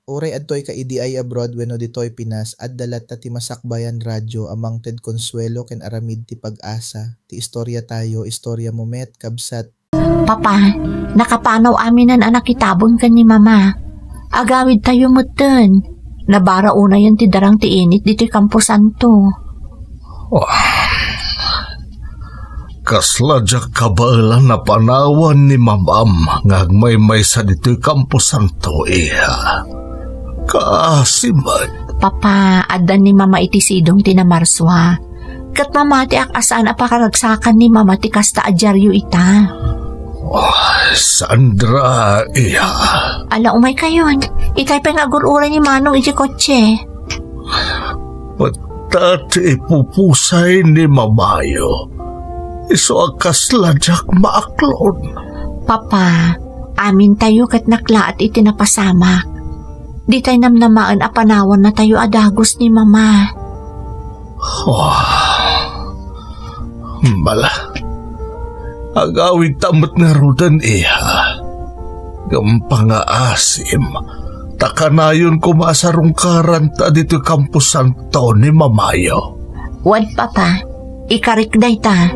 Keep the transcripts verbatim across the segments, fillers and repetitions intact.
Uray adtoy ka idi ay abroad wenno ditoy Pinas, adda latta ti masakbayan radyo a mangted konsuelo ken aramid ti pag-asa. Ti istorya tayo, istorya mo met, kabsat. Papa, nakapanaw aminen a nakitabon ken ni Mama. Agawid tayo metten. Nabara unayen ti darang ti init ditoy Camposanto. Oh. Kasla diak kabaelan a panawan ni Mamam nga agmaymaysa ditoy Camposanto, iha. Kaasi met. Papa, adda ni Mama iti sidong ti Namarsua. Ket mamatiak a saan a pakaragsakan ni Mama ti kasta a diario ita. Oh, Sandra, iha. Ala, umaykayon. Itay pay nga agur-uray ni Manong iti kotse. Petta ti ipupusay ni Mamayo. Isu a kasla diak maaklon. Papa, amintayo ket naklaat iti napasamak. Ditay namnamaen a panawannatayo a dagus ni Mama. Oh. Bala. Agawidta met ngaruden, iha. Ngem pangaasim, ta kanayon koma a sarungkaranta ditoy Camposanto ni Mamayo. Wen, Papa. Ikarik dayta.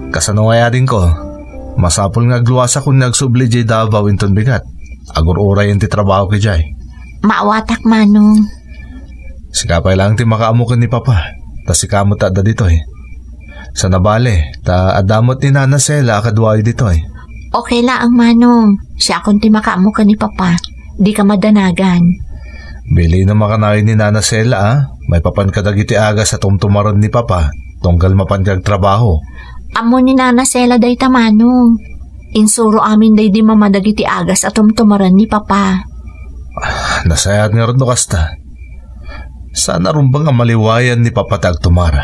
Kasano ngay, adingko? Masapul nga agluasakon nga agsubli idiay Davao inton bigat. Agur-urayen ti trabahok idiay. Maawatak, Manong. Sika pay laeng ti makaammo ken ni Papa, ta sika met ti adda ditoy. Saan a bale, ta adda met ni Nana Sela a kaduayo ditoy. Okay laeng, Manong. Siakon ti makaammo ken ni Papa. Dika madanagan. Bilinam a kanayon ni Nana Sela, a. Maipapan kadagiti agas a tumtumaren ni Papa, tunggal mapanka agtrabaho. Ammo ni Nana Sela dayta, Manong. Insuro amin daydi Mama dagiti agas a tumtumaren ni Papa. Ah, nasayaat ngarud no kasta. Saan a rumbeng a maliwayan ni Papa ti agtumar.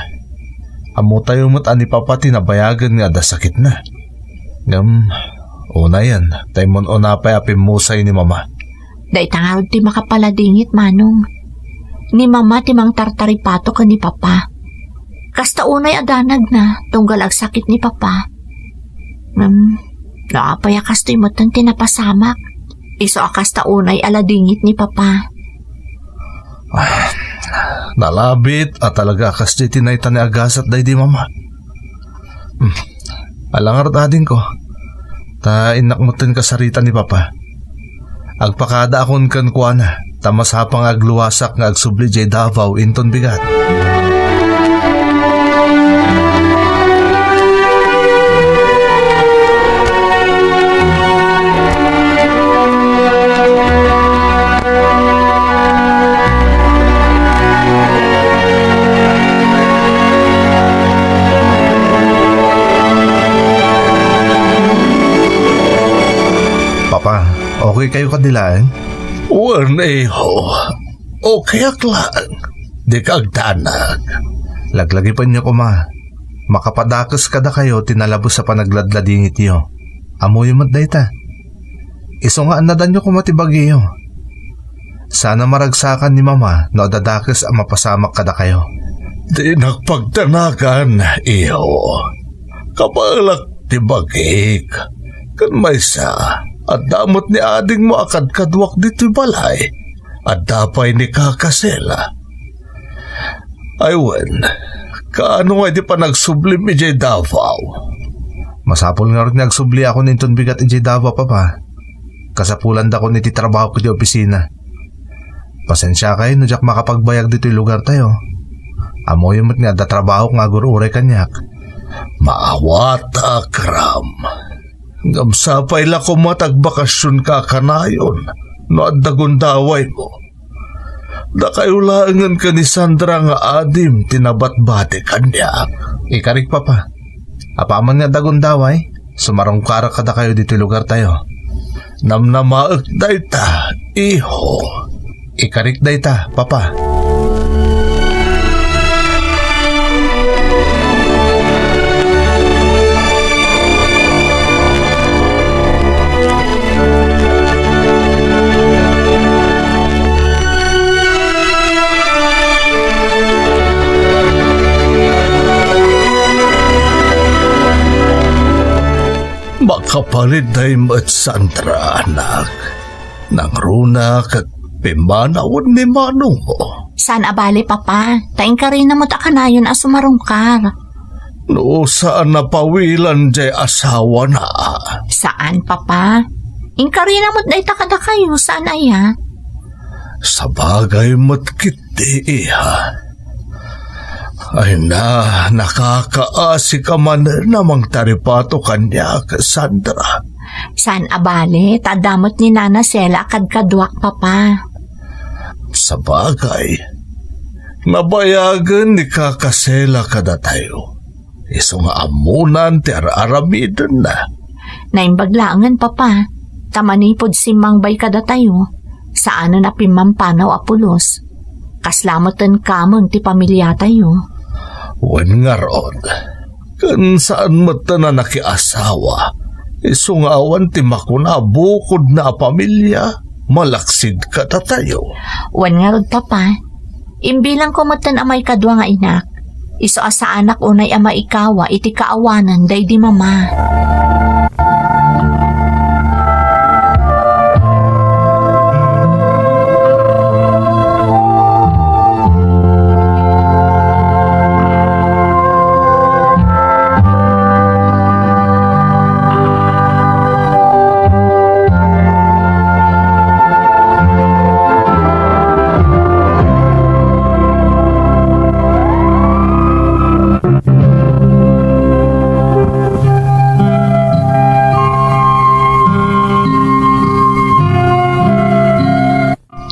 Ammotayo met a ni Papa ti nabayagen nga adda sakitna. Ngem, unayen, ta immun-una pay a pimmusay ni Mama. Dayta ngarud ti makapaladingit, Manong. Ni Mama ti mangtartaripato ken ni Papa. Kasta unay a danagna, tunggal agsakit ni Papa. Ngem, no apay a kastoy metten ti napasamak, isu a kasta unay a ladingit ni Papa. Ah, nalabit a talaga a kasdiay ti naitaen nga agasat daydi Mama. Hmm. Ala ngarud, adingko. Ta innak metten kasarita ni Papa. Agpakadaakon kenkuana, ta masapa nga agluasak nga agsubli idiay Davao inton bigat. Papa, okay kayo kadi laeng? Wen, iho. Okay ak laeng. Dika agdanag. Laglagipenyo koma. Makapadakes kadakayo ti nalabes a panagladladingityo. Ammoyo met dayta. Isu nga annadanyo koma ti bagiyo. Saan a maragsakan ni Mama no adda dakes a mapasamak kadakayo. Dinak pagdanagan, iho. Kabaelak ti bagik. Ken maysa, adda met ni adingmo a kadkaduak ditoy balay. Adda pay ni Kaka Sela. Ay wen, kaano ngay ti panagsublim idiay Davao? Masapul ngarud nga agsubliakon inton bigat idiay Davao, Papa. Kasapulandakon iti trabahok iti opisina. Pasensiakay no diak makapagbayag ditoy lugartayo. Ammoyo met nga adda trabahok nga agur-uray kaniak. Maawatak, Ram. Ngem sapay la koma ta agbakasionka kanayon no adda gundawaymo. Dakayo laengen ken ni Sandra nga adim ti nabatbati kaniak. Ikarik, Papa. Apaman nga adda gundaway, sumarungkarak kadakayo ditoy lugartayo. Namnamaek dayta, iho. Ikarik dayta, Papa. Kapalit day met, Sandra, anak. Nangruna ket pimmanawen ni manongmo. Saan a bale, Papa. Ta inkarina met a kanayon a sumarungkar. No saan a pawilan jay asawana. Saan, Papa. Inkarina met dayta kadakayo, saan aya? Sabagay met ketdi, iha. Ay na, nakakaasika manen a mangtaripato kaniak, Sandra. Saan a bale, ta adda met ni Nana Sela a kadkaduak, Papa. Sabagay, nabayagen ni Kaka Sela kadatayo. Isu nga ammonan ti ar-aramidenna. Naimbag laengen, Papa, ta manipud simmangbay kadatayo, saanen a pimmampanaw a pulos. Kasla meten kameng ti pamiliatayo. Wen ngarud, ken saan meten a nakiasawa, isu nga awan ti makuna a bukodna a pamilia, malaksid kadatayo. Wen ngarud, Papa, imbilangko meten a maikadua nga inak. Isu a saanak unay a maikawa iti kaawanan daydi mama.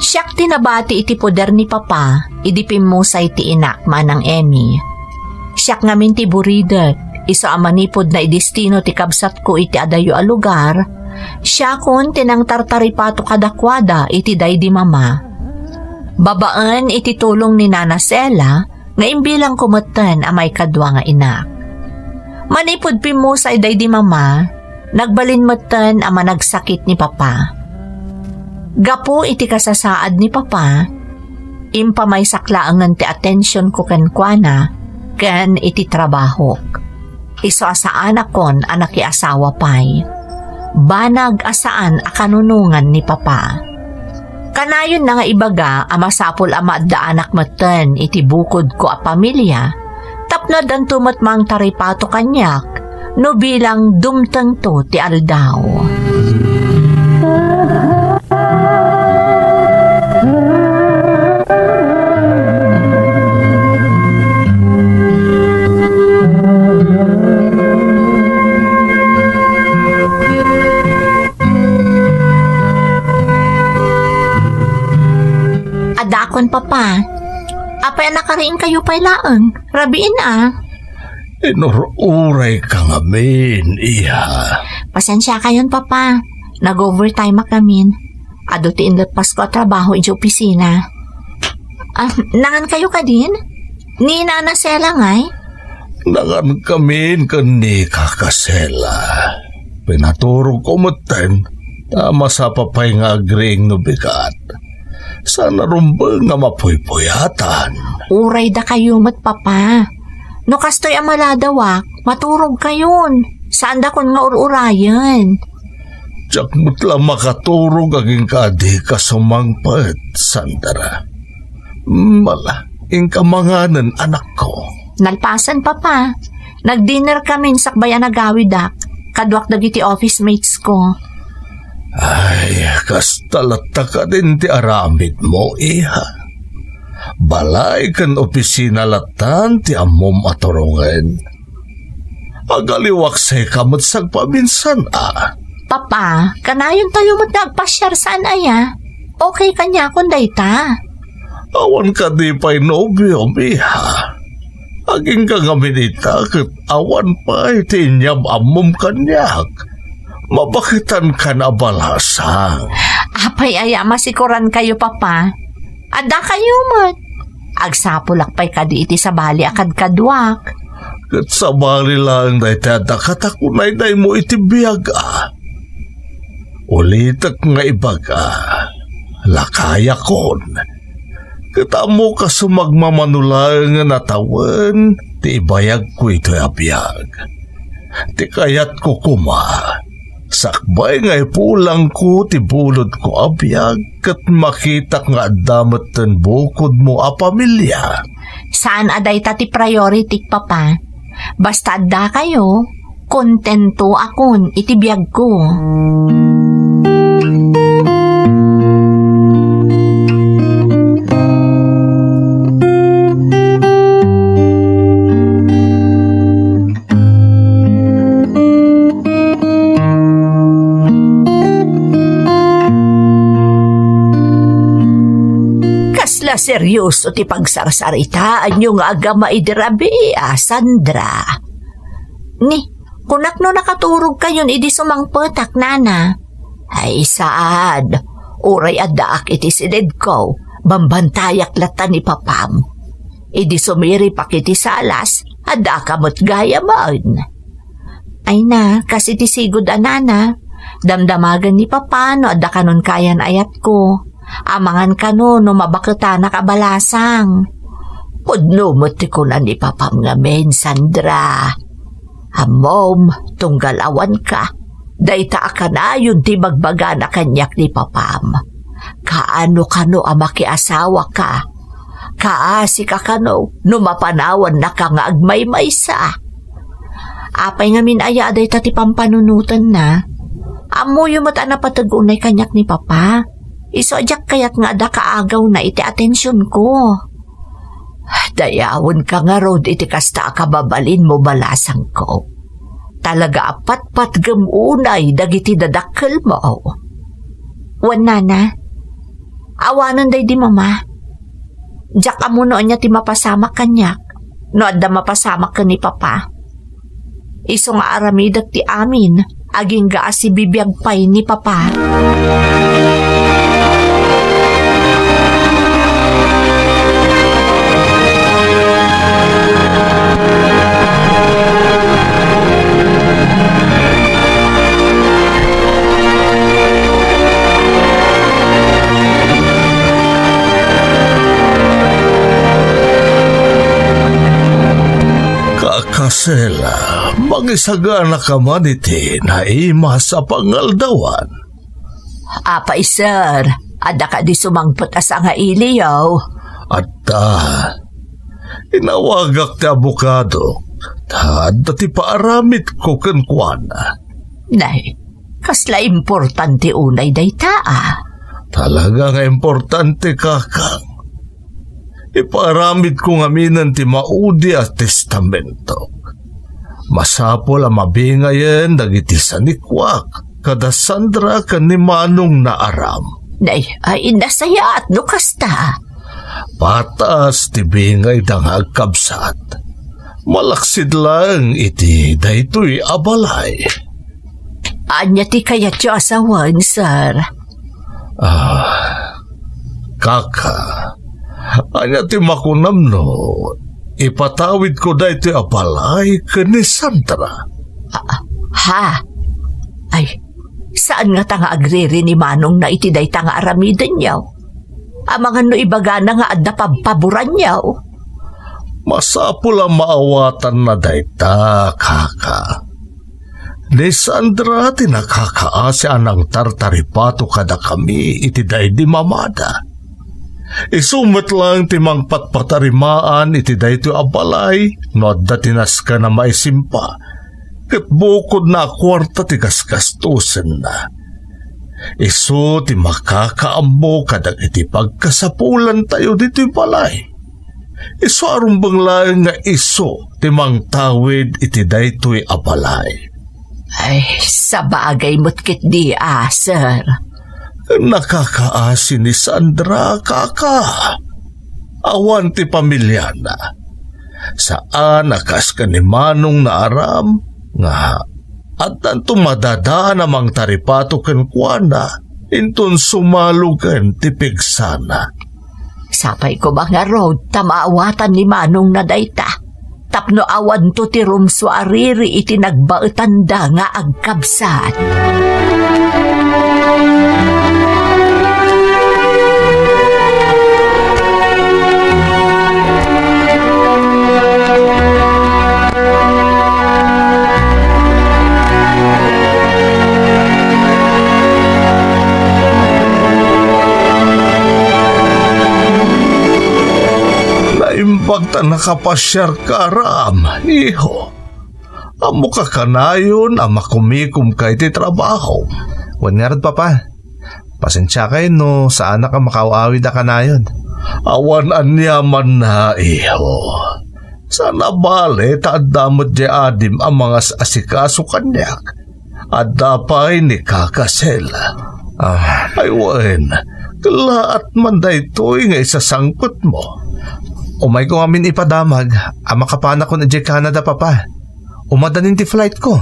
Siak ti nabati iti poder ni Papa idi pimmusay ti inak, Manang Emmy. Siak ngamin ti buridek, isu a manipud naidestino ti kabsatko iti adayo a lugar, siakon ti nangtartaripato kadakuada iti daydi mama. Babaen iti tulong ni Nana Sela, nga imbilangko metten a maikadua nga inak. Manipud pimmusay daydi mama, nagbalin metten a managsakit ni Papa. Gapu iti kasasaad ni Papa, impamaysak laengen ti atensionko kenkuana ken iti trabahok. Isu a saanakon a nakiasawa pay. Banag a saan a kanunongan ni Papa. Kanayonna nga ibaga a masapul a maaddaanak metten iti bukodko a pamilia tapno addanto met mangtaripato kaniak no bilang dumtengto ti aldaw. Adakon, Papa. Apay a nakariingkayo pay laeng? Rabiin a. Inur-urayka ngamin, iha. Pasensiakayon, Papa. Nag-overtime-ak ngamin. Adu ti inleppasko a trabaho idiay opisina. Ah, nangankayo kadin? Ni Nana Sela ngay? Nangankamin ken ni Kaka Sela. Pinaturogko metten, ta masapa pay nga agriing no bigat. Saan a rumbeng nga mapuypuyatan. Uray dakayo met, Papa. No kastoy a maladawak, maturogkayon. Saandakon nga ur-urayen. Diak met la makaturog agingga a dika sumangpet, Sandra. Mala, inka manganen, anakko. Nalpasen, Papa. Nagdinner kamin sakbay a nagawidak, kaduak dagiti office mates ko. Ay, kasta latta kadin ti aramidmo, iha. Balay ken opisina lattan ti ammom a turongen. Agaliwaksayka met sagpaminsan a. Papa, kanayontayo met nga agpasiar saan aya? Okay kaniakon dayta. Awan kadi pay nobiom, iha? Agingga ngamin ita ket awan pay ti inyam-ammom kaniak. Mabaketankan a balasang. Apay aya a masikorankayo, Papa? Addakayo met. Agsapulak pay kadi iti sabali a kadkaduak? Ket sabali laeng dayta a adda katakunaydaymo iti biag a. Ulitek nga ibaga, lakayakon. Ket ammok a sumagmamano laengen a tawen ti ibayagko itoy a biag. Ti kayatko koma, Sakbay nga ipulangko ti bulodko a biag ket makitak nga adda metten bukodmo a pamilia. Saan a dayta ti priority, Papa. Basta addakayo, kontento akon iti biagko. Kasla seryoso ti pagsarsaritaanyo nga agama idi rabii, Sandra. Ni, kunak no nakaturogkayon idi sumangpetak, Nana. Ay, saan. Uray addaak iti silidko, bambantayak latta ni Papam. Idi sumiripak iti salas, addaka met gayamen. Ay na, kas iti sigud a nana, damdamagen ni Papa no adda kanon kayan-ayatko. Amangan kano no mabaketanak a balasang. Pudno met ti kuna ni Papam ngamin, Sandra. Ammom, tunggal awanka, dayta a kanayon ti ibagbagana kaniak ni Papam. Kaano kano a makiasawaka? Kaasika kano no mapanawannaka nga agmaymaysa? Apay ngamin aya a dayta ti pampanunotenna? Ammoyo met a napateg unay kaniak ni Papa. Isu a diak kayat nga adda kaagawna iti atensionko. Dayawenka ngarud iti kasta a kababalinmo, balasangko. Talaga a patpatgem unay dagiti dadakkelmo. Wen, Nana, awanen daydi Mama. Diak ammo no ania ti mapasamak kaniak no adda mapasamak ken ni Papa. Isu nga aramidek ti amin, agingga a sibibiag pay ni Papa. Kakasela, mangisaganaka man iti naimas a pangaldawan. Apay, sir, adda kadi sumangpet a sangailiyo? Adda. Inawagak ti abogado. Ta adda ti paaramidko kenkuana. Nay, kasla importante unay dayta, a? Talaga nga importante, kakang. Ipaaramidko ngaminen ti maudi a testamento. Masapul a mabingayen dagiti sanikuak kada Sandra ken ni Manong Naaram. Nay, ay, nasayaat no kasta. Patas ti bingayda nga agkabsat. Malaksid laeng iti daytoy a balay. Ania ti kayatyo a sawen, sir? Ah, kaka, ania ti makunam no ipatawidko daytoy a balay ken ni Sandra? Ah, ha? Ay, saan ngata nga agriri ni Manongna iti dayta nga aramidenyo? Amangan no ibagana nga adda pabpaboranyo? Masapul a maawatanna dayta, kaka. Ni Sandra ti nakakaasi a nangtartaripato kadakami iti daydi mamada. Isu met laeng ti mangpatpatarimaan iti daytoy a balay no adda ti nasken a maisimpa, ket bukodna a kuarta ti gasgastosenna. Isu ti makakaammo kadagiti pagkasapulantayo ditoy balay. Isu a rumbeng laeng nga isu ti mangtawid iti daytoy a balay. Ay, sabagay met ketdi a, sir. Nakakaasi ni Sandra, kaka. Awan ti pamiliana. Saan a kas ken ni Manong Naaram nga addanto madadaan a mangtaripato kenkuana inton sumalogen ti pigsana. Sapay koma ngarud ta maawatan ni Manongna dayta, tapno awanto ti rumsua a riri iti nagbaetanda nga agkabsat. Naipagpag ta nakapasiarka, Ram, iho. Ammoka kanayon a makumikomka iti trabaho. Wen ngarud, Papa. Pasensiakay no saanak a makaaw-awid a kanayon. Awan aniamanna, iho. Saan a bale ta adda met diay adim a mangas-asikaso kaniak. Adda pay ni Kaka Sel. Ah. Ay wen, kellaat man daytoy nga isasangpetmo. Umayko ngamin ipadamag a makapanakon idiay Canada, Papa. Umadanin ti flightko.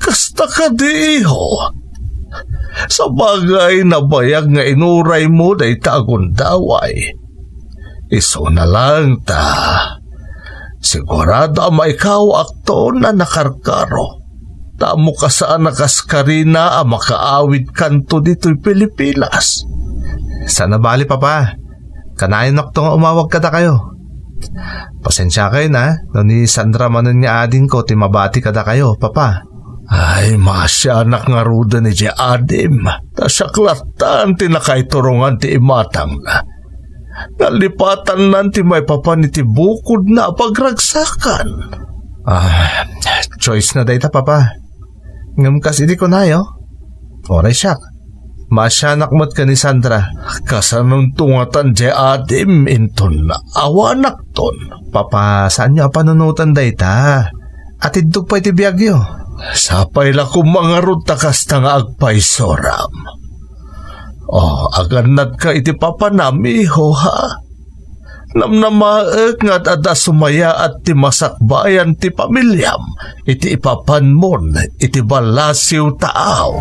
Kasta kadi, iho? Sabagay, nabayag nga inuraymo dayta a gundaway. Isuna laeng ta, sigurado a maikawakton a nakarkaro. Ta ammoka saan a kas karina a makaawidkanto ditoy Pilipinas. Saan a bale, Papa. Kanayonnakto nga umawag kadakayo. Pasensiakayon a, no ni Sandra manen nga adingko ti mabati kadakayo, Papa. Ay, maasianak ngaruden idiay adim. Ta siak lattan ti nakaiturongan ti imatangna. Nalipatannan ti maipapan iti bukodna a pagragsakan. Ah, choice na dayta, Papa. Ngem kas idi kunayo, uray siak. Maasianak met ken ni Sandra. Kasanonto ngatan diay adim inton awanakton? Papa, saanyo a panunoten dayta. Atiddog pay ti biagyo. Sapay la koma ngarud ta kasta nga agpayso, Ram. Oh, agannadka iti papanam, iho, ha? Namnamaek nga ad-adda sumayaat ti masakbayan ti pamiliam iti ipapanmon iti ballasiw taaw.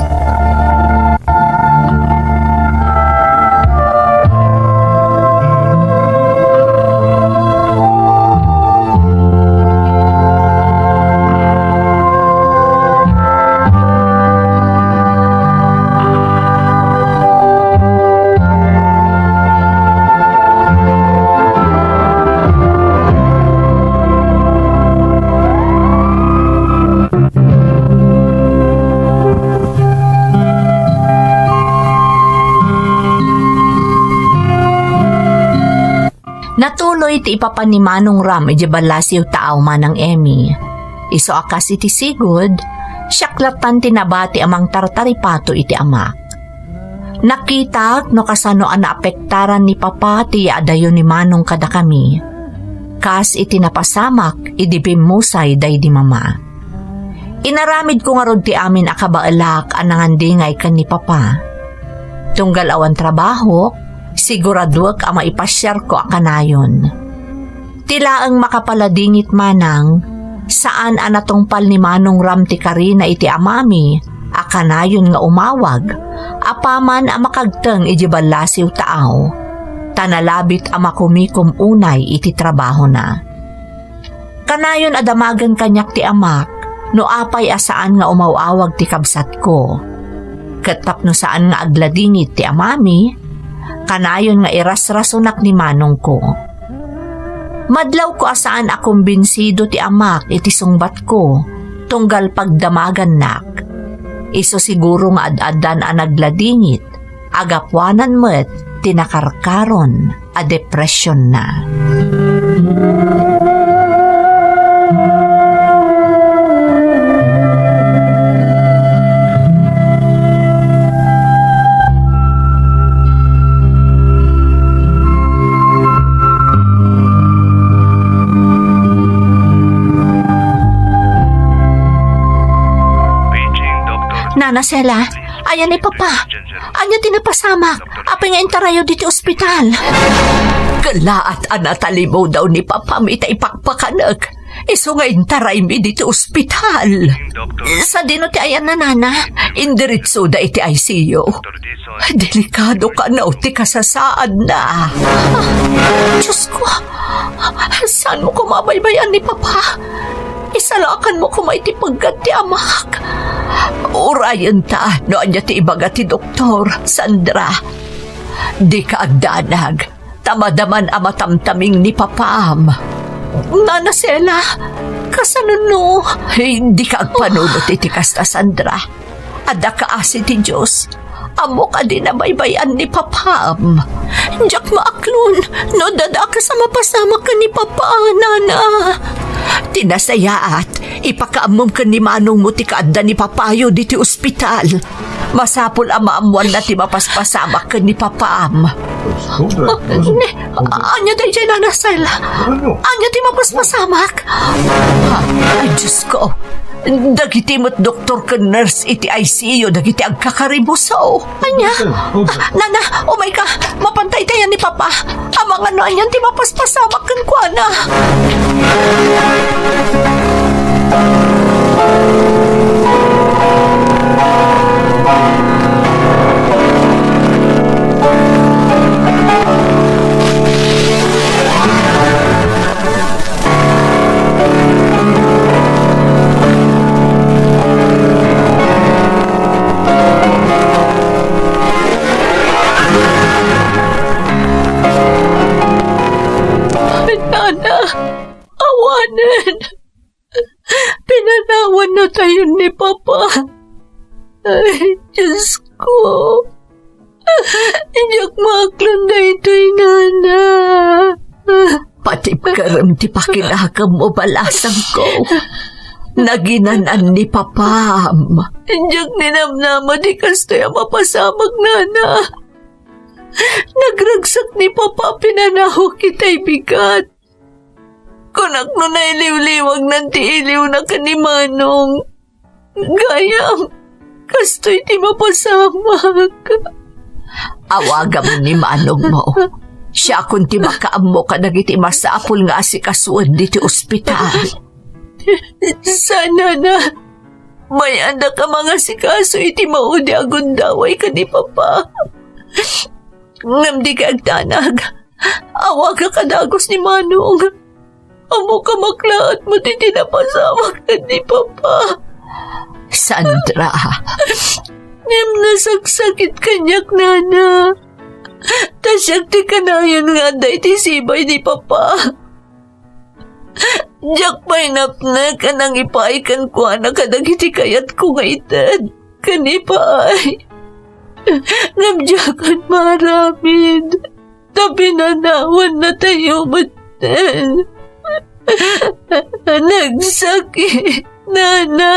Natuloy ti ipapan ni Manong Ram idiay ballasiw taaw, Manang Emmy. Isu a kas iti sigud, siak lattan ti nabati a mangtartaripato iti amak. Nakitak no kasano a naapektaran ni Papa ti yaadayo ni Manong kadakami, kas iti napasamak idi bimmusay daydi Mama. Inaramidko ngarud ti amin a kabaelak a nangandingay ken ni Papa. Tunggal awan trabahok, siguraduek a maipasiarko a kanayon. Ti laeng makapaladingit, Manang, saan a natungpal ni Manong Ram ti karina iti amami a kanayon nga umawag apaman a makagteng idiay ballasiw taaw, ta nalabit a makumikom unay iti trabahona. Kanayon a damagen kaniak ti amak no apay a saan nga umaw-awag ti kabsatko. Ket tapno saan nga agladingit ti amami, kanayon nga irasrasonak ni manongko. Madlawko a saan a kumbinsido ti amak iti sungbatko tunggal pagdamagannak. Isu siguro nga ad-addan a nagladingit a gapuanan met ti nakarkaron a depresionna. Nana Sela, ayan ni Papa. Ania ti napasamak? Apay nga intarayyo diti ospital? Kellaat a natalimudaw ni Papam ita ipakpakanek. Isu nga intaraymi diti ospital. Sadino ti ayanna, Nana? Indiritsoda iti I C U. Delikado kano ti kasasaadna. Ah, Diyos ko, saanmo koma a baybay-an ni Papa? Isalakanmo koma iti peggad ti amak. Urayenta no ania ti ibaga ti doktor, Sandra. Dika agdanag, ta madaman a matamtaming ni Papam. Nana Sela, kasano no? Ay, dika agpanunot iti kasta, Sandra. Adda kaasi ti Dios. Ammok a di nabaybay-an ni Papam. Diak maaklon no adda dakes a mapasamak ken ni Papa, Nana. Ti nasayaat, ipakaammom ken ni Manongmo ti kaadda ni Papayo ditoy ospital. Masapul a maammoanna ti mapaspasamak ken ni Papam. Ne, ania daydiay, Nana Sel? Ania ti mapaspasamak? Ay, Diosko. Dagiti met doktor ken nurse iti I C U dagiti agkakarimuso. Ania? Nana, umayka. Mapantay tayan ni Papa. Amangan no anian ti mapaspasamak kenkuana. Nana, awanen. Pinanawan na tayo ni Papa. Ay, Diosko. Diak maaklon daytoy, Nana. Patibkerem ti pakinakemmo, balasangko. Naginanan ni Papam. Diak ninamnama ti kastoy a mapasamak, Nana. Nagragsak ni Papa, pinanawak itay bigat. Kunak no nailiwliwagnan ti iliwna ken ni Manong. Gayam, kastoy ti mapasamak. Awagam ni Manongmo. Siakon ti makaammo kadagiti masapul nga asikasuen ditoy ospital. Saan, Nana. Bay-annak a mangasikaso iti maudi a gundaway ken ni Papa. Ngem dika agdanag. Awagak a dagus ni Manong. Ammok a maklaat met iti napasamak ken ni Papa. Sandra. Ngem nasaksakit kaniak, Nana. Ta siak ti kanayon nga adda iti sibay ni Papa. Diak pay napnek a nangipaay kenkuana kadagiti kayatko nga ited ken ipaay. Ngem diakon maaramid, ta pinanawanna tayo metten. Nagsakit, Nana.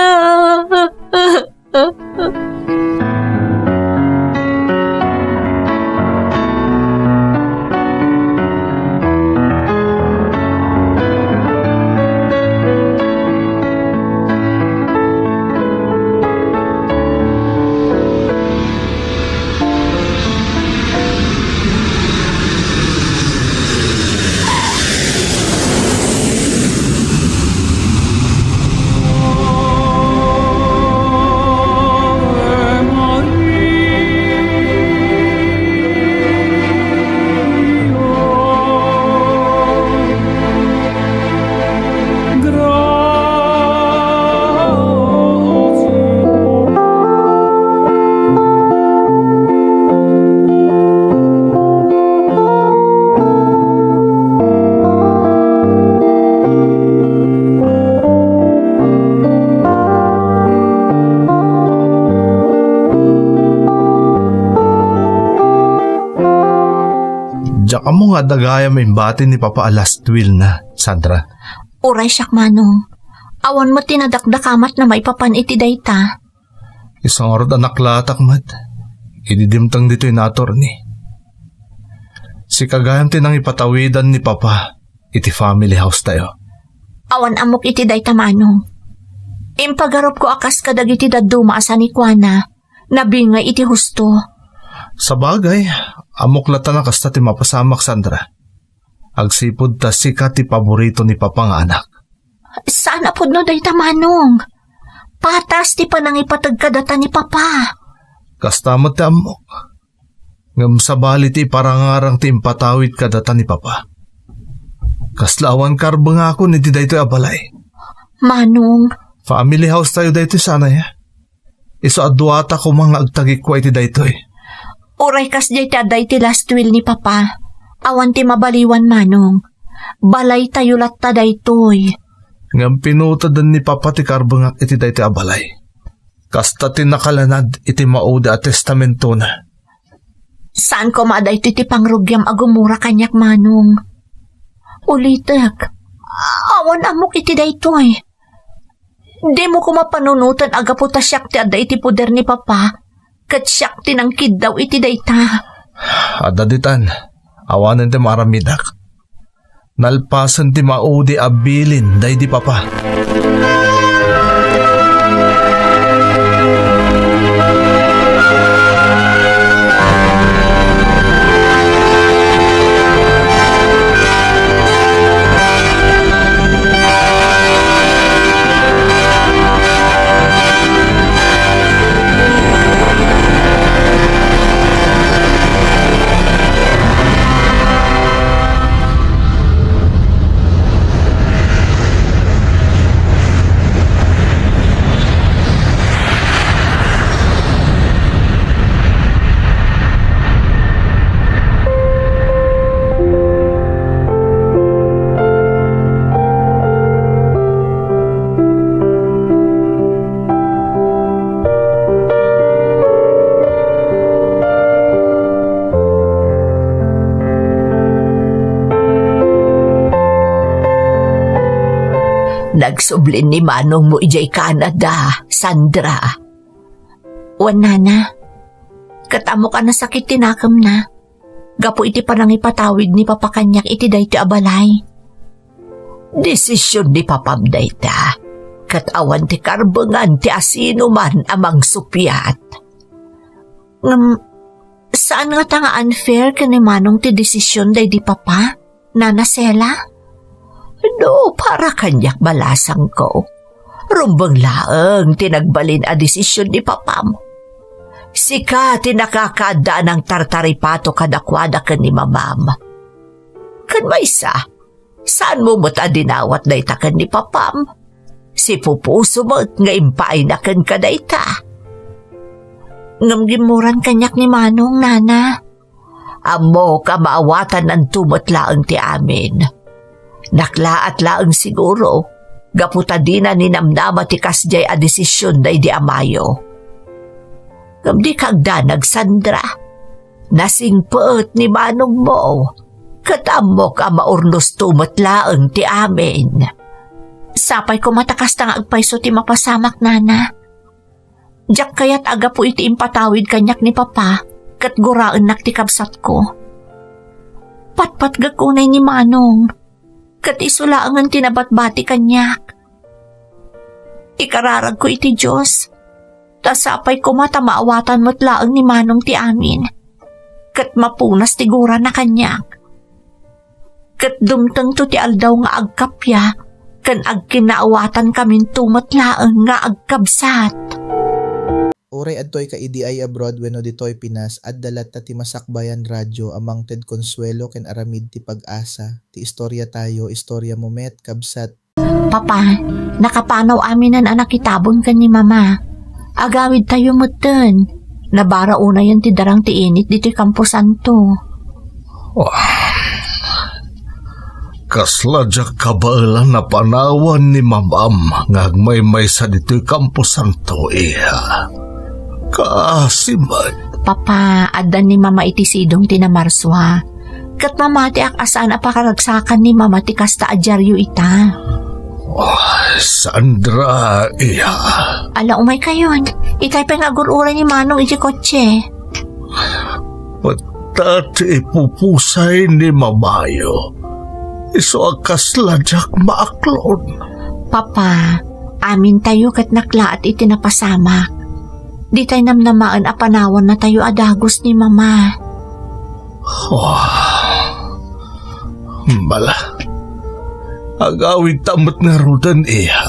Diak ammo nga adda gayam imbati ni Papa a last will na, Sandra. Uray siak, Manong. Awan met ti nadakdakamatna maipapan iti dayta. Isu ngarud a naklatak met idi dimteng ditoy nga attorney. Sika gayam ti nangipatawidan ni Papa iti family house tayo. Awan ammok iti dayta, Manong. Impagarupko a kas kadagiti dadduma a sanikuana, nabingay iti husto. Sabagay, ammok latta a kasta ti mapasamak, Sandra. Agsipud ta sika ti paborito ni Papa nga anak. Saan a pudno dayta, Manong. Patas ti panangipateg kadata ni Papa. Kasta met ti ammok. Ngem sabali ti iparangarang ti impatawid kadata ni Papa. Kasla awan karbengakon iti daytoy a balay. Manong. Family house tayo daytoy, saan aya? Isu a duata koma nga agtagikua iti daytoy. Uray kasdiay ti adda iti last will ni Papa, awan ti mabaliwan, Manong. Balaytayo latta daytoy. Ngem pinuteden ni Papa ti karbengak iti daytoy a balay. Kasta ti nakalanad iti maudi a testamentona. Saan koma a daytoy ti pangrugiam a gumura kaniak, Manong. Ulitek, awan ammok iti daytoy. Dimo koma panunoten a gapu ta siak ti adda iti poder ni Papa, ket siak ti nangkiddaw iti dayta. Adda ditan, awanen ti maaramidak. Nalpasen ti maudi a bilin daydi Papa. Nagsublin ni manongmo idiay Canada, Sandra. Wen, nana, ket ammok a nasakit ti nakemna gapu iti panangipatawid ni Papa kaniak iti daytoy a balay. Desision ni Papam dayta, ket awan ti karbengan ti asinoman a mangsuppiat. Ngem, saan ngata nga unfair ken ni Manong ti desision daydi Papa, Nana Sela? No, para kaniak, balasangko, rumbeng laeng ti nagbalin a desision ni Papam. Sika ti nakakaadda a nangtartaripato kadakuada ken ni Mamam. Ken maysa, saanmo met a dinawat dayta ken ni Papam. Sipupuso met nga impaayna kenka dayta. Ngem gimmuran kaniak ni Manong, Nana. Ammok a maawatannanto met laeng ti amin. Naklaat laeng siguro, gapu ta dina ninamnama ti kasdiay a desision daydi amayo. Ngem dika agdanag, Sandra. Nasingpet ni manongmo, ket ammok a maurnosto met laeng ti amin. Sapay koma ta kasta nga agpayso ti mapasamak, Nana. Diak kayat a gapu iti impatawid kaniak ni Papa ket guraennak ti kabsatko. Patpatgek unay ni Manong, ket isu laengen ti nabatbati kaniak. Ikararagko iti Dios, ta sapay koma ta maawatan met laeng ni Manong ti amin, ket mapunas ti gurana kaniak. Ket dumtengto ti aldaw nga agkappia, ken agkinaawatankaminto met laeng nga agkabsat. Uray adtoyka idiay abroad wenno ditoy Pinas, adda latta ti Masakbayan Radio a mangted konsuelo ken aramid ti pag-asa. Ti istoriatayo, istoriamo met, kabsat. Papa, nakapanaw aminen a nakitabon ken ni Mama. Agawidtayo metten. Nabara unayen ti darang ti init ditoy kamposanto. Ah, kasla diak kabaelan a panawan ni Mamam nga agmaymaysa ditoy kamposanto, iha. Kaasi met. Papa, adda ni Mama iti sidong ti Namarsua. Ket mamatiak a saan a pakaragsakan ni Mama ti kasta a diario ita. Oh, Sandra, iha. Ala, umaykayon. Itay pay nga agur-uray ni Manong iti kotse. Ita ti ipupusay ni Mamayo. Isu a kasla diak maaklon. Papa, amintayo ket naklaat iti napasamak. Ditay namnamaen a panawannatayo a dagus ni Mama. Oh. Bala. Agawidta met ngaruden, iha.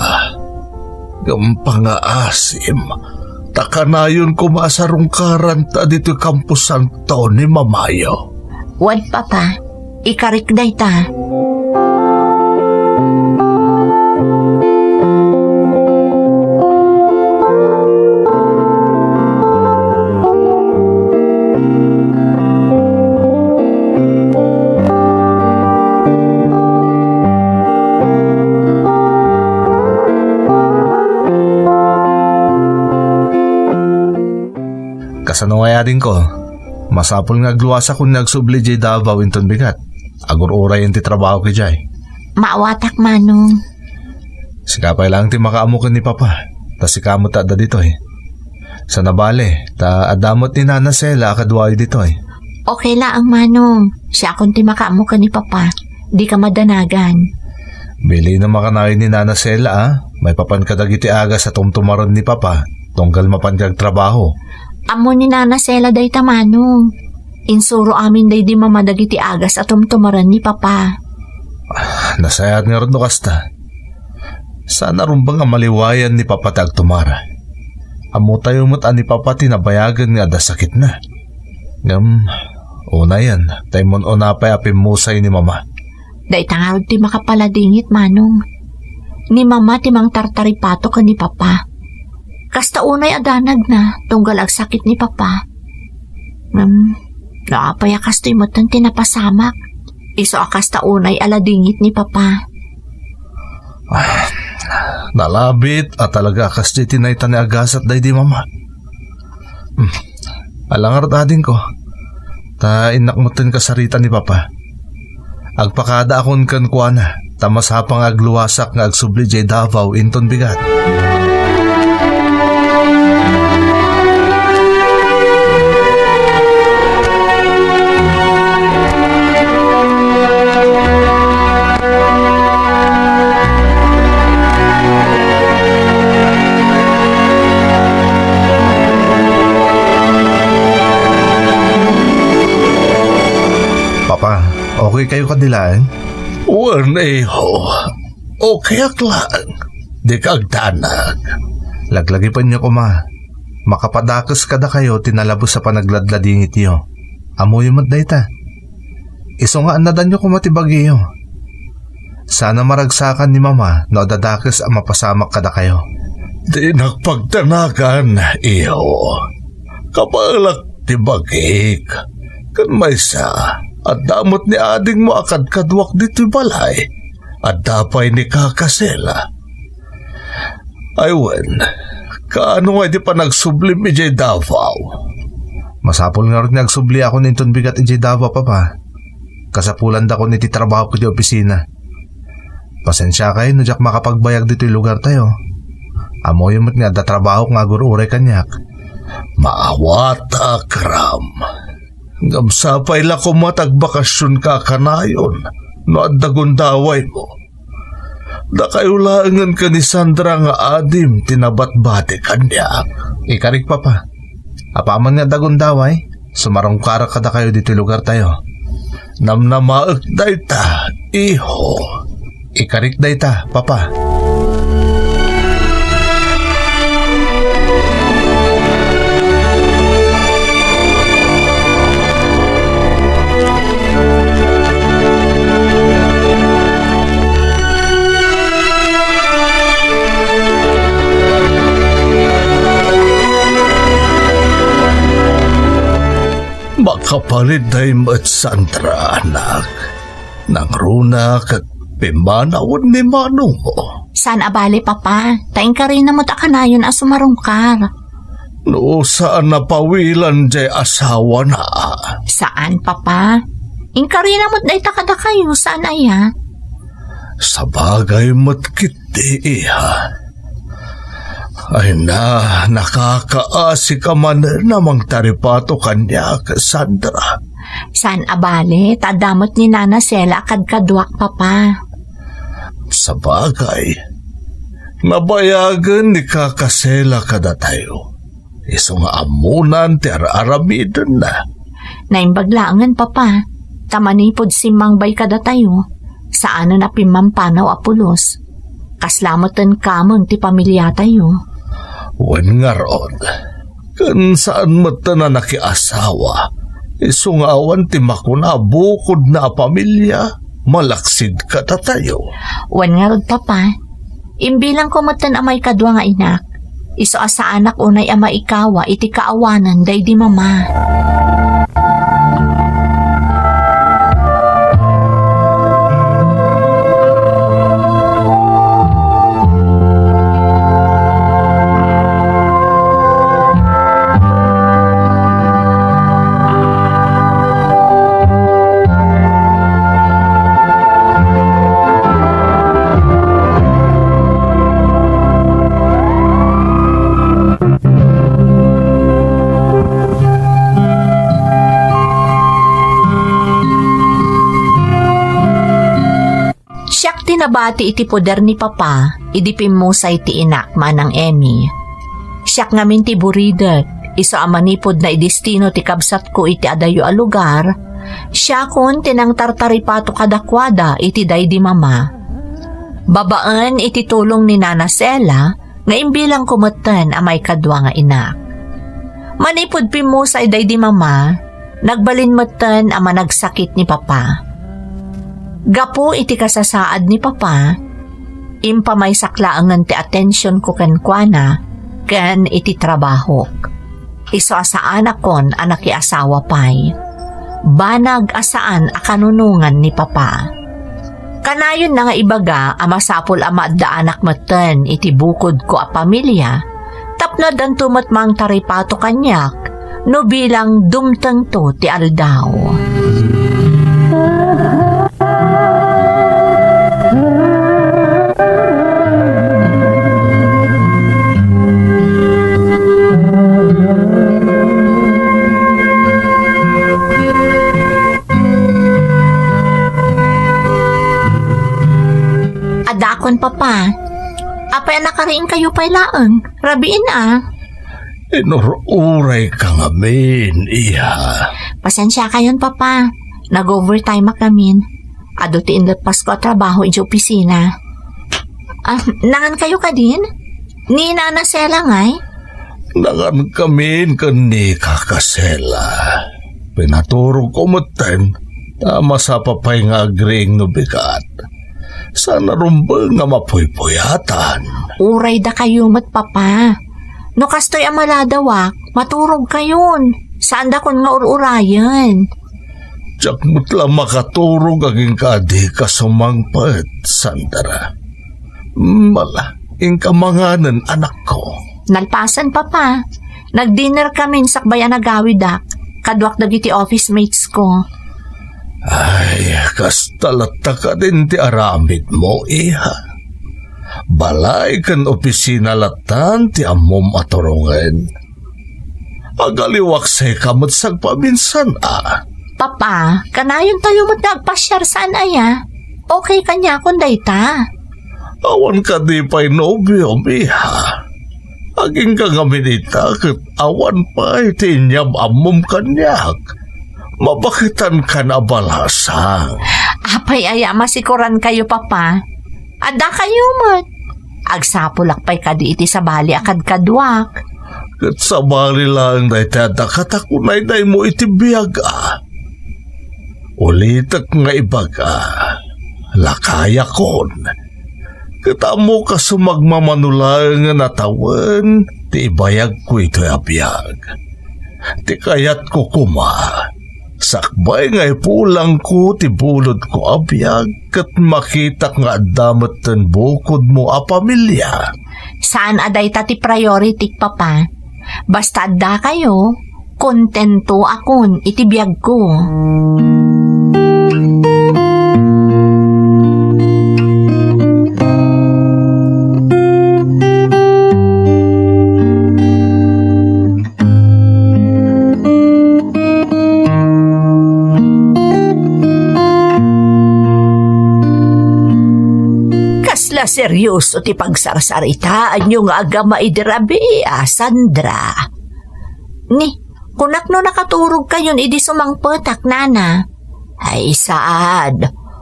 Ngem pangaasim, ta kanayon koma a sarungkaranta ditoy kamposanto ni Mamayo. Wen, Papa, ikarik dayta. Sano ngay, adingko? Masapul nga agluasakon nga agsubli idiay Davao inton bigat. Agur-urayen ti trabahok idiay. Maawatak, Manong. Sika pay laeng ti makaammo ken ni Papa. Ta sika met adda ditoy. Sana bale, ta adda met ni Nana Sela a kaduayo ditoy. Okay laeng, Manong. Siakon ti makaammo ken ni Papa. Dika madanagan. Bilinem a kanayon ni Nana Sela, a. Maipapan kadagiti agas a tumtumaren ni Papa, tunggal mapanka agtrabaho. Ammo ni Nana Sela dayta, Manong. Insuro amin daydi Mama dagiti agas a tumtumaren ni Papa. Ah, nasayaat ngarud no kasta. Saan a rumbeng a maliwayan ni Papa ti agtumar. Ammotayo met a ni Papa ti nabayagen nga adda sakitna. Ngem, unayen, ta immun-una pay a pimmusay ni Mama. Dayta ngarud ti makapaladingit, Manong. Ni Mama ti mangtartaripato ken ni Papa. Kasta unay a danagna, tunggal agsakit ni Papa. Ngem, no apay a kastoy metten ti napasamak, isu a kasta unay a ladingit ni Papa. Ah, nalabit a talaga a kasdi ti naitaen nga agasat daydi Mama. Hmm. Ala ngarud, adingko. Ta innak metten kasarita ni Papa. Agpakadaakon kenkuana, ta masapa nga agluasak nga agsubli idiay Davao inton bigat. Papa, okay kayo kadi laeng? Wen, iho. Okay ak laeng. Dika agdanag. Laglagipenyo koma. Makapadakes kadakayo ti nalabes a panagladladingityo. Ammoyo met dayta. Isu nga annadanyo koma ti bagiyo. Saan a maragsakan ni Mama no adda dakes a mapasamak kadakayo. Dinak pagdanagan, iho. Kabaelak ti bagik. Ken maysa, adda met ni adingmo a kadkaduak ditoy balay. Adda pay ni Kaka Sela. Ay wen, kaano nga iti panagsublim idiay Davao? Masapul ngarud nga agsubliakon inton bigat idiay Davao, Papa. Kasapulandakon iti trabahok iti opisina. Pasensiakay no diak makapagbayag ditoy lugartayo. Ammoyo met nga adda trabahok nga agur-uray kaniak. Maawatak, Ram. Ngem sapay la koma ta agbakasionka kanayon no adda gundawaymo. Dakayo laengen ken ni Sandra nga adim ti nabatbati kaniak. Ikarik, Papa. Apaman nga adda gundaway, sumarungkarak kadakayo ditoy lugartayo. Namnamaek dayta, iho. Ikarik dayta, Papa. Makapaliday met, Sandra, anak. Nangruna ket pimmanawen ni manongmo. Saan a bale, Papa. Ta inkarina met a kanayon a sumarungkar. No saan a pawilan diay asawana. Saan, Papa. Inkarina met dayta kadakayo, saan aya? Sabagay met ketdi, iha. Ay na, nakakaasika manen a mangtaripato kaniak, Sandra. Saan a bale, ta adda met ni Nana Sela a kadkaduak, Papa. Sabagay, nabayagen ni Kaka Sela kadatayo. Isu nga ammonan ti ar-aramidenna. Naimbag laengen, Papa, ta manipud simmangbay kadatayo, saanen a pimmampanaw a pulos. Kasla metten kameng ti pamiliatayo. Wen ngarud, ken saan metten a nakiasawa, isu nga awan ti makuna a bukodna a pamilia, malaksid kadatayo. Wen ngarud, Papa, imbilangko metten a maikadua nga inak, isu a saanak unay a maikawa iti kaawanan daydi mama. Nabati iti poder ni Papa idi pimmusay ti inak, Manang Emmy. Siak ngamin ti buridek, isu a manipud naidestino ti kabsatko iti adayo a lugar, siakon ti nangtartaripato kadakuada iti daydi Mama. Babaen iti tulong ni Nana Sela, nga imbilangko metten a maikadua nga inak. Manipud pimmusay daydi Mama, nagbalin metten a managsakit ni Papa. Gapu iti kasasaad ni Papa, impamaysak laengen ti atensionko kenkuana ken iti trabahok. Isu a saanakon a nakiasawa pay. Banag a saan a kanunongan ni Papa. Kanayonna nga ibaga a masapul a maaddaanak metten iti bukodko a pamilia tapno addanto met mangtaripato kaniak no bilang dumtengto ti aldaw. Adakon, Papa. Apay a nakariingkayo pay laeng? Rabiin a. Inur-urayka ngamin, iha. Pasensiakayon, Papa. Nag-overtime-ak ngamin. Adu ti inleppasko a trabaho iti opisina. Ah, nangankayo kadin? Ni Nana Sela ngay? Nangankamin ken ni Kaka Sela. Pinaturogko metten, ta masapa pay nga agriing no bigat. Saan a rumbeng nga mapuypuyatan. Uray dakayo met, Papa. No kastoy a maladawak, maturogkayon. Saandakon nga ur-urayen. Diak met la makaturog agingga a dika sumangpet, Sandra. Mala, inka manganen, anakko. Nalpasen, Papa. Nag-dinner kamin sakbay a nagawidak. Kaduak dagiti office mates ko. Ay, kasta latta kadin ti aramidmo, iha. Balay ken opisina lattan ti ammom a turongen. Agaliwaksayka met sagpaminsan a. Papa, kanayontayo met nga agpasiar saan aya? Okay kaniakon dayta. Awan kadi pay nobiom, iha? Agingga ngamin ita ket awan pay ti inyam-ammom kaniak. Mabaketankan a balasang. Apay aya a masikorankayo, Papa? Addakayo met. Agsapulak pay kadi iti sabali a kadkaduak? Ket sabali laeng dayta a dakata kunaydaymo iti biag a. Ulitek nga ibaga, lakayakon. Ket ammok a sumagmamano laengen a tawen ti ibayagko itoy a biag. Ti kayatko koma, sakbay nga ipulangko ti bulodko a biag ket makitak nga adda metten bukodmo a pamilya. Saan a dayta ti priority, Papa. Basta addakayo, kontentoakon iti biagko. Kasla seryoso ti pagsarsaritaanyo nga agama idi rabii, Sandra. Ni, kunak no nakaturogkayon idi sumangpetak, Nana. Ay, saan.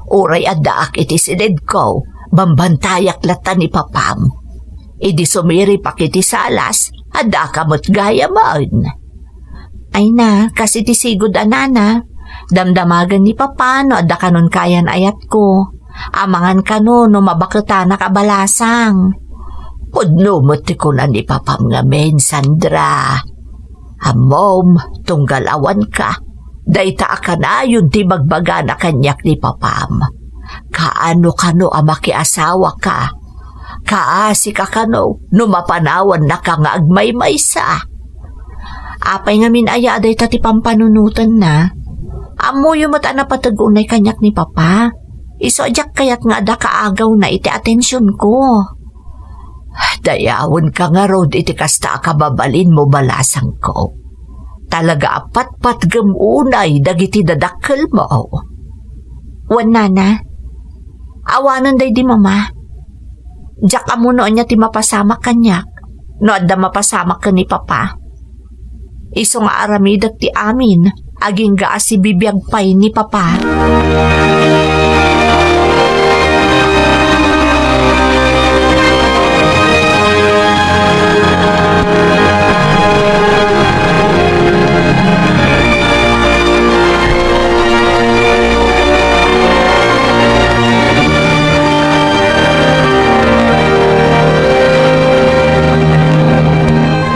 Uray addaak iti siledko, bambantayak latta ni Papam. Idi sumiripak iti salas, addaka met gayamen. Ay na, kas iti sigud a, Nana, damdamagen ni Papa no adda kanon kayan ayatko. Amangan kano no mabaketanak a balasang. Pudno met ti kuna ni Papam ngamin, Sandra. Ammom, tunggal awanka, dayta a kanayon ti ibagbagana kaniak ni Papam. Kaano kano a makiasawaka? Kaasika kano no mapanawannaka nga agmaymaysa? Apay ngamin aya a dayta ti pampanunotenna? Ammoyo met a napateg unay kaniak ni Papa. Isu a diak kayat nga adda kaagawna iti atensionko. Dayawenka ngarud iti kasta a kababalinmo, balasangko. Talaga a patpatgem unay dagiti dadakkelmo. Wen, Nana, Awanen daydi, Mama. Diak ammo no ania ti mapasamak kaniak no adda mapasamak ken ni Papa. Isu nga aramidek ti amin, agingga a sibibiag pay ni Papa.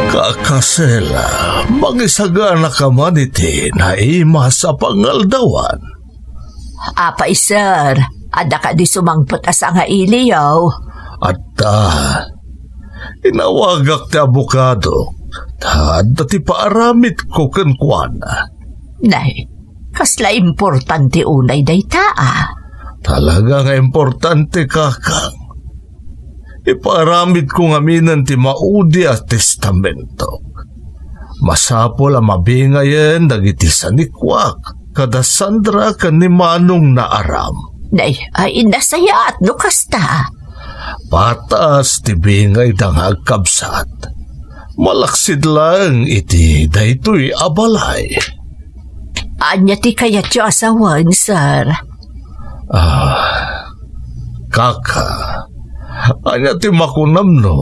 Kaka Sela, mangisagana ka man iti naimas a pangaldawan. Apay, sir, adda kadi sumangpet a sangailiyo? Adda. Inawagak ti abokadok, ta adda ti paaramidko kenkuana. Nay, kasla importante unay dayta, a? Talaga nga importante, kakang. Ipaaramidko ngaminen ti maudi a testamento. Masapul a mabingayen dagiti sanikuak kada Sandra ken ni Manong na Aram. Nay, ay, nasayaat no kasta. Patas ti bingayda nga agkabsat. Malaksid laeng iti daytoy a balay. Ania ti kayatyo a sawen, sir? Ah, kaka, ania ti makunam no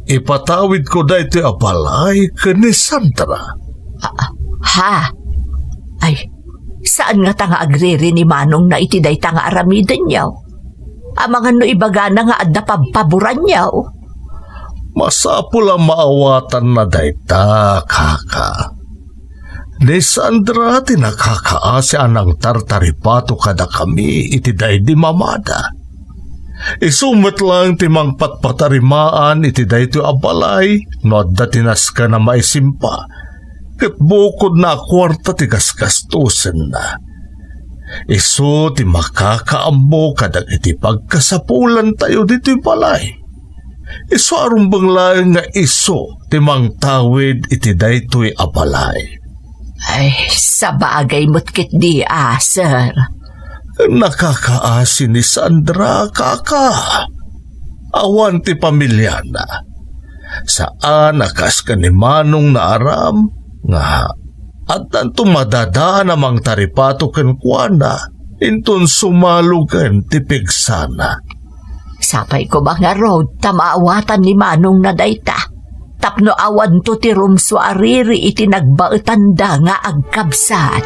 ipatawidko daytoy a balay ken ni Sandra? Ah, ha? Ay, saan ngata nga agriri ni Manong na iti dayta nga aramidenyo? Amangan no ibagana nga adda pabpaboranyo? Masapul a maawatanna dayta, kaka. Ni Sandra ti nakakaasi a nangtartaripato kadakami iti daydi mamada. Isu met laeng ti mangpatpatarimaan iti daytoy a balay no adda ti nasken a maisimpa, ket bukodna a kuarta ti gasgastosenna. Isu ti makakaammo kadagiti pagkasapulantayo ditoy balay. Isu a rumbeng laeng nga isu ti mangtawid iti daytoy a balay. Ay, sabagay met ketdi a, sir. Nakakaasi ni Sandra, kaka. Awan ti pamiliana. Saan a kas ken ni Manong na Aram nga addanto madadaan a mangtaripato kenkuana inton sumalogen ti pigsana. Sapay koma ngarud ta maawatan ni Manong na dayta, tapno awanto ti rumsua a riri iti nagbaetanda nga agkabsat.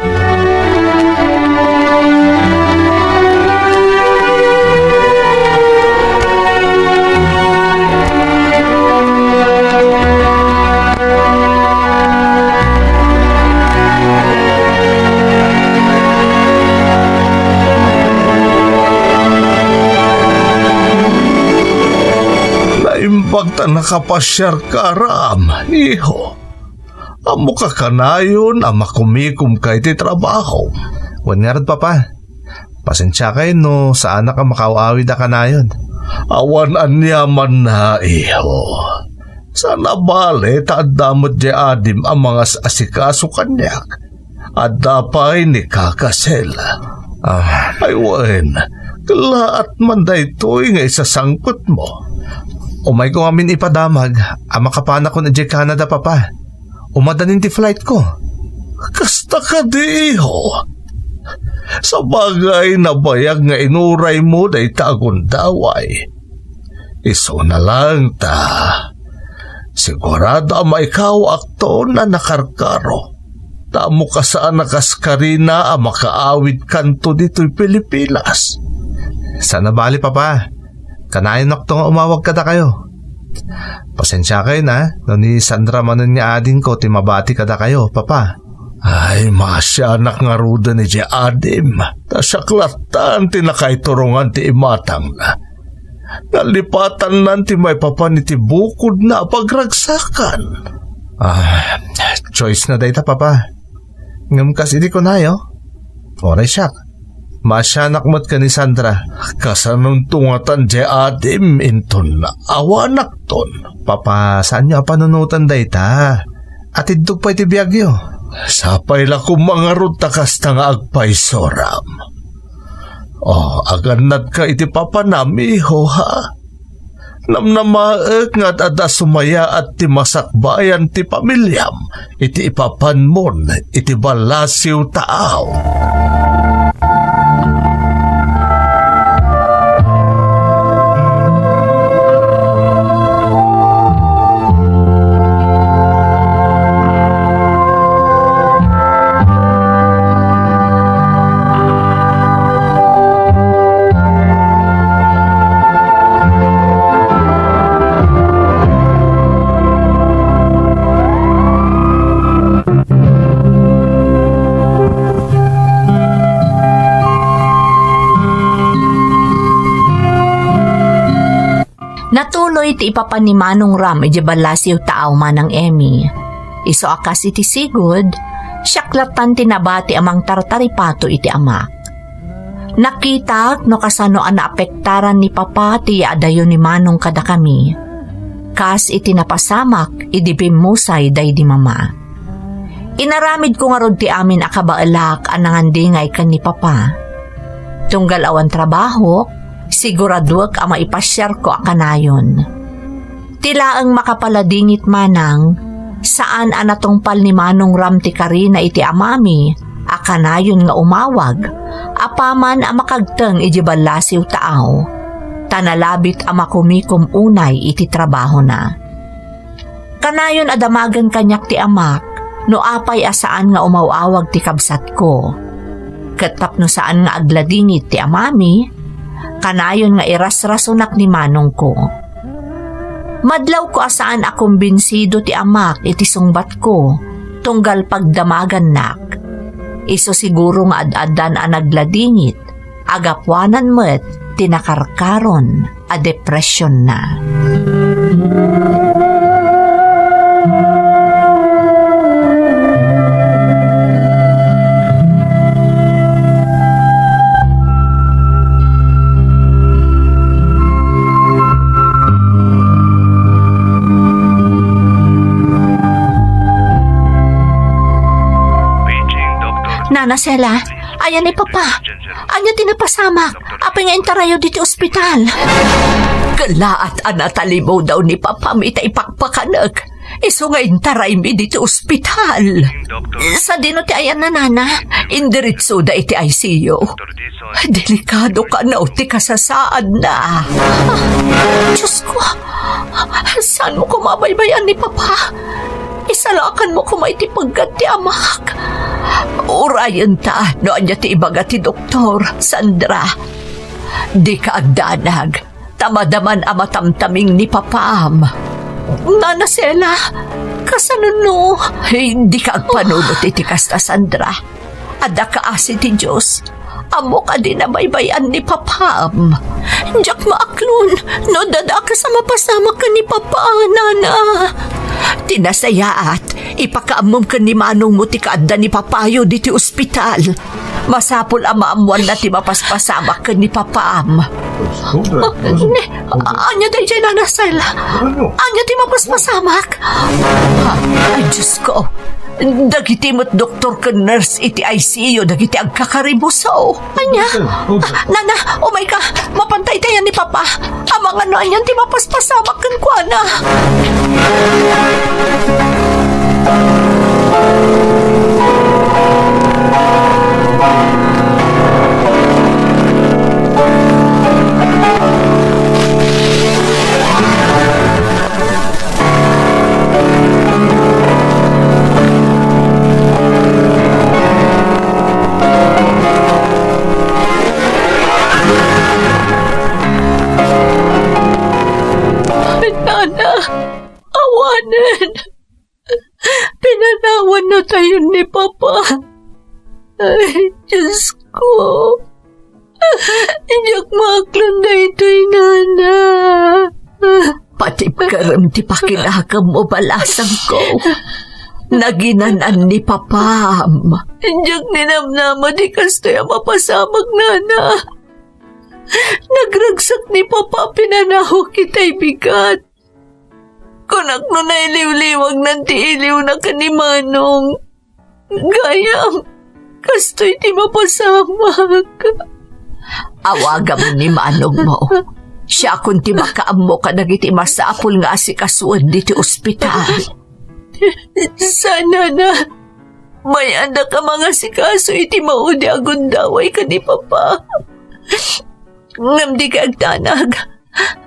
Naimbag ta nakapasiarka, Aram, iho. Ammoka kanayon a makumikomka iti trabaho. Wen ngarud, Papa. Pasensiakayo no saanak a makaaw-awid a kanayon. Awan aniamanna, iho. Saan a bale ta adda met diay adim a mangas-asikaso kaniak. Adda pay ni Kaka Sel. Ah. Ay wen, kellaat man daytoy nga isasangpetmo. Umayko ngamin ipadamag a makapanakon idiay Canada, Papa. Umadanin ti flightko. Kasta kadi, iho? Sabagay, nabayag nga inuraymo dayta a gundaway. Isuna laeng ta, sigurado a maikawakton a nakarkaro. Ta ammoka saan a kas karina a makaawidkanto ditoy Pilipinas. Saan a bale, Papa. Kanayonakto nga umawag kadakayo. Pasensiakayon a, no ni Sandra manen nga adingko ti mabati kadakayo, Papa. Ay, maasianak ngaruden idiay adim. Ta siak lattan ti nakaiturongan ti imatangna. Nalipatannan ti maipapan iti bukodna a pagragsakan. Ah, choice na dayta, Papa. Ngem kas idi kunayo, uray siak. Maasianak met ken ni Sandra. Kasanonto ngatan diay adim inton awanakton? Papa, saanyo a panunoten dayta. Atiddog pay ti biagyo. Sapay la koma ngarud ta kasta nga agpayso, Ram. O, agannadka iti papanam, iho, ha? Namnamaek nga ad-adda sumayaat ti masakbayan ti pamiliam iti ipapanmon iti ballasiw taaw. Natuloy ti ipapan ni Manong Ram idiay ballasiw taaw, Manang Emmy. Isu a kas iti sigud, siak lattan ti nabati a mangtartaripato iti amak. Nakitak no kasano a naapektaran ni Papa ti yaadayo ni Manong kadakami, kas iti napasamak idi bimmusay daydi Mama. Inaramidko ngarud ti amin a kabaelak a nangandingay ken ni Papa. Tunggal awan trabahok, siguraduek a maipasiarko a kanayon. Ti laeng makapaladingit, Manang, saan a natungpal ni Manong Ram ti karina iti amami a kanayon nga umawag apaman a makagteng idiay ballasiw taaw, ta nalabit a makumikom unay iti trabahona. Kanayon a damagen kaniak ti amak no apay a saan nga umaw-awag ti kabsatko. Ket tapno saan nga agladingit ti amami, kanayon nga irasrasonak ni manongko. Madlawko a saan a kumbinsido ti amak iti sungbatko tunggal pagdamagannak. Isu siguro nga ad-addan a nagladingit a gapuanan met ti nakarkaron a depresionna. Nana Sela, ayan ni Papa. Ania ti napasamak? Apay nga intarayyo diti ospital? Kellaat a natalibudawak ni Papam ita ipakpakanek. Isu nga intaraymi diti ospital. Sadino ti ayanna, Nana? Indiritsoda iti I C U. Delikado kano ti kasasaadna. Ah, Diosko, saanmo koma a baybay-an ni Papa? Isalakanmo koma iti peggad ti amak. Urayenta no ania ti ibaga ti doktor, Sandra. Dika agdanag, ta madaman a matamtaming ni Papam. Nana Sela, kasano no? Ay, dika agpanunot iti kasta, Sandra. Adda kaasi ti Dios. Ammok a di nabaybay-an ni Papam. Diak maaklon no adda dakes a mapasamak ken ni Papa, Nana. Ti nasayaat, ipakaammom ken ni manongmo ti kaadda ni Papayo diti ospital. Masapul a maammoanna ti mapaspasamak ken ni Papam. Ah, ne, ania daydiay, Nana Sela? Ania ti mapaspasamak? Ah, ay, Diosko. Dagiti met doktor ken nurse iti I C U dagiti agkakarimuso. Ania? Nana, umayka. Mapantay ti ayan ni Papa. Amangan no anian ti mapaspasamak kenkuana. Nana, awanen. Pinanawannatayon ni Papa. Ay, Diosko. Diak maaklon daytoy, Nana. Patibkerem ti pakinakemmo, balasangko. Naginan-an ni Papam. Diak ninamnama ti kastoy a mapasamak, Nana. Nagragsak ni Papa, pinanawak itay bigat. Kunak no nailiwliwagnan ti iliwna ken ni Manong. Gayam, kastoy ti mapasamak. Awagam ni manongmo. Siakon ti makaammo kadagiti masapul nga asikasuen ditoy ospital. Saan, Nana. Bay-annak a mangasikaso iti maudi a gundaway ken ni Papa. Ngem dika agtanag.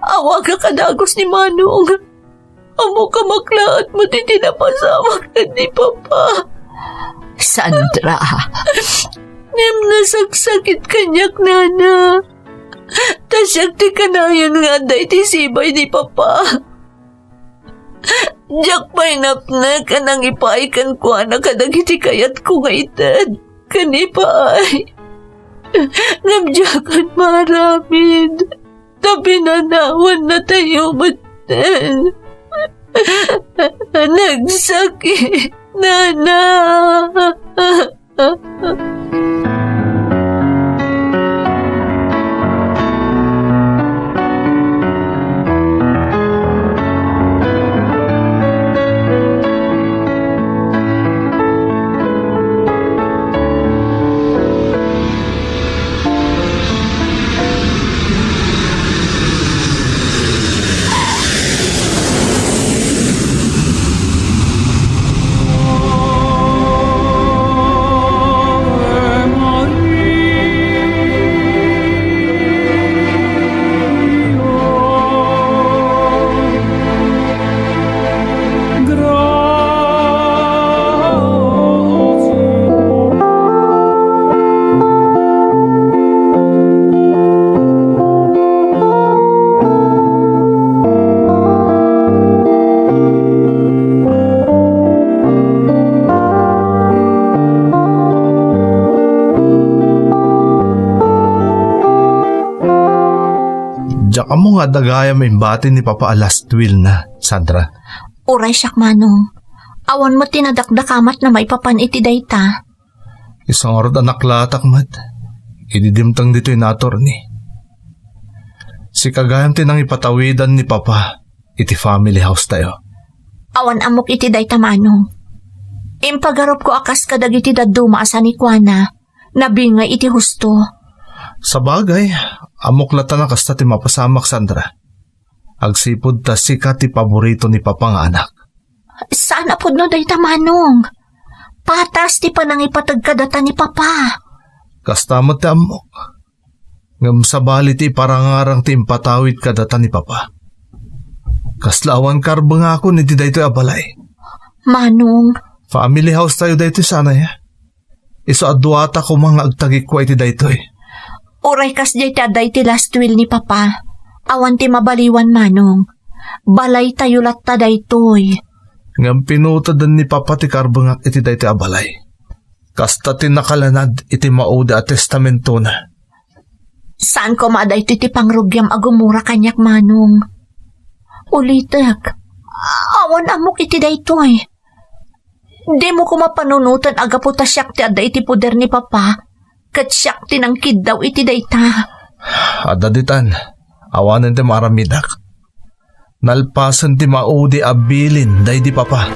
Awagak a dagus ni Manong. Ammok a maklaat met iti napasamak ken ni Papa. Sandra. Ngem nasaksakit kaniak, Nana. Ta siak ti kanayon nga adda iti sibay ni Papa. Diak pay napnek a nangipaay kenkuana kadagiti kayatko nga ited ken ipaay. Ngem diakon maaramid, ta pinanawannatayo metten. Nagsakit, Nana. Diak ammo nga adda gayam imbati ni Papa a last will na, Sandra. Uray siak, Manong. Awan met ti nadakdakamatna maipapan iti dayta. Isu ngarud a naklatak met idi dimteng ditoy ni attorney. Sika gayam ti nangipatawidan ni Papa iti family house tayo. Awan ammok iti dayta, Manong. Impagarupko a kas kadagiti dadduma a sanikuana, nabingay iti husto. Sabagay, ammok latta a kasta ti mapasamak, Sandra. Agsipud ta sika ti paborito ni Papa nga anak. Saan a pudno dayta, Manong. Patas ti panangipateg kadata ni Papa. Kasta met ti ammok. Ngem sabali ti iparangarang ti impatawid kadata ni Papa. Kasla awan karbengakon iti daytoy a balay. Manong. Family house tayo daytoy, saan aya? Isu a duata koma nga agtagikua iti daytoy. Uray kasdiay ti adda iti last will ni Papa, awan ti mabaliwan, Manong. Balaytayo latta daytoy. Ngem pinuteden ni Papa ti karbengak iti daytoy a balay. Kasta ti nakalanad iti maudi a testamentona. Saan koma a daytoy ti pangrugiam a gumura kaniak, Manong. Ulitek, awan ammok iti daytoy. Dimo koma panunoten a gapu ta siak ti adda iti poder ni Papa, ket siak ti nangkiddaw iti dayta. Adda ditan, awanen ti maaramidak. Nalpasen ti maudi a bilin daydi Papa.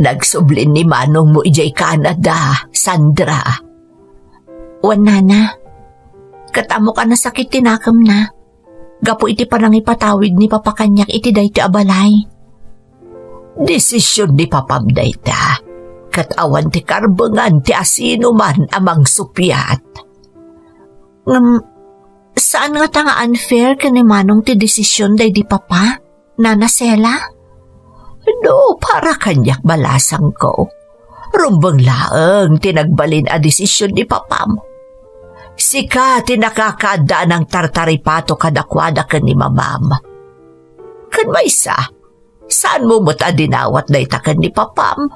Nagsubli ni manongmo idiay Canada, Sandra. Wen, nana, ket ammok a nasakit ti nakemna gapu iti panangipatawid ni papa kaniak iti daytoy a balay. Desision ni papam dayta, ket awan ti karbengan ti asinoman a mangsuppiat. Ngem, Saan ngata nga unfair ken ni Manong ti desisyon daydi papa, Nana Sela? No, para kaniak, balasangko. Rumbeng laeng ti nagbalin a desisyon ni papam. Sika ti nakakaadda a nangtartaripato kadakuada ken ni mamam. Ken maysa, saanmo met a dinawat dayta ken ni papam.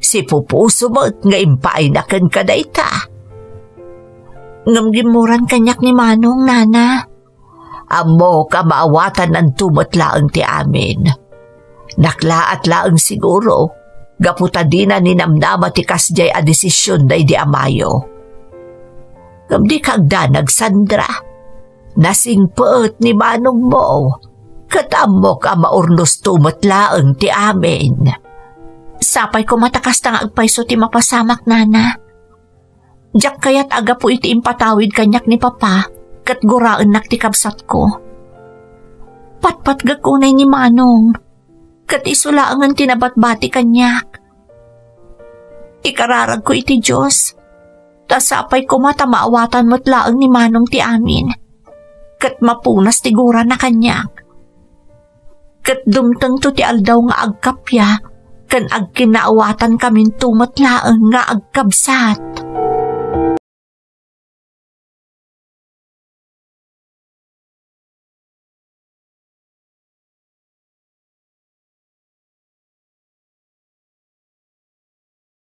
Sipupuso met nga impaayna kenka dayta. Ngem gimmuran kaniak ni Manong, Nana. Ammok a maawatannanto met laeng ti amin. Naklaat laeng siguro, gapu ta dina ninamnama ti kasdiay a desisyon daydi amayo. Ngem dika agdanag, Sandra. Nasingpet ni manongmo, ket ammok a maurnosto met laeng ti amin. Sapay koma ta kasta nga agpayso ti mapasamak, Nana. Diak kayat a gapu iti impatawid kaniak ni Papa, ket guraennak ti kabsatko. Patpatgek unay ni Manong, ket isu laengen ti nabatbati kaniak. Ikararagko iti Dios, ta sapay koma ta maawatan met laeng ni Manong ti amin, ket mapunas ti gurana kaniak. Ket dumtengto ti aldaw nga agkappia, ken agkinaawatankaminto met laeng nga agkabsat.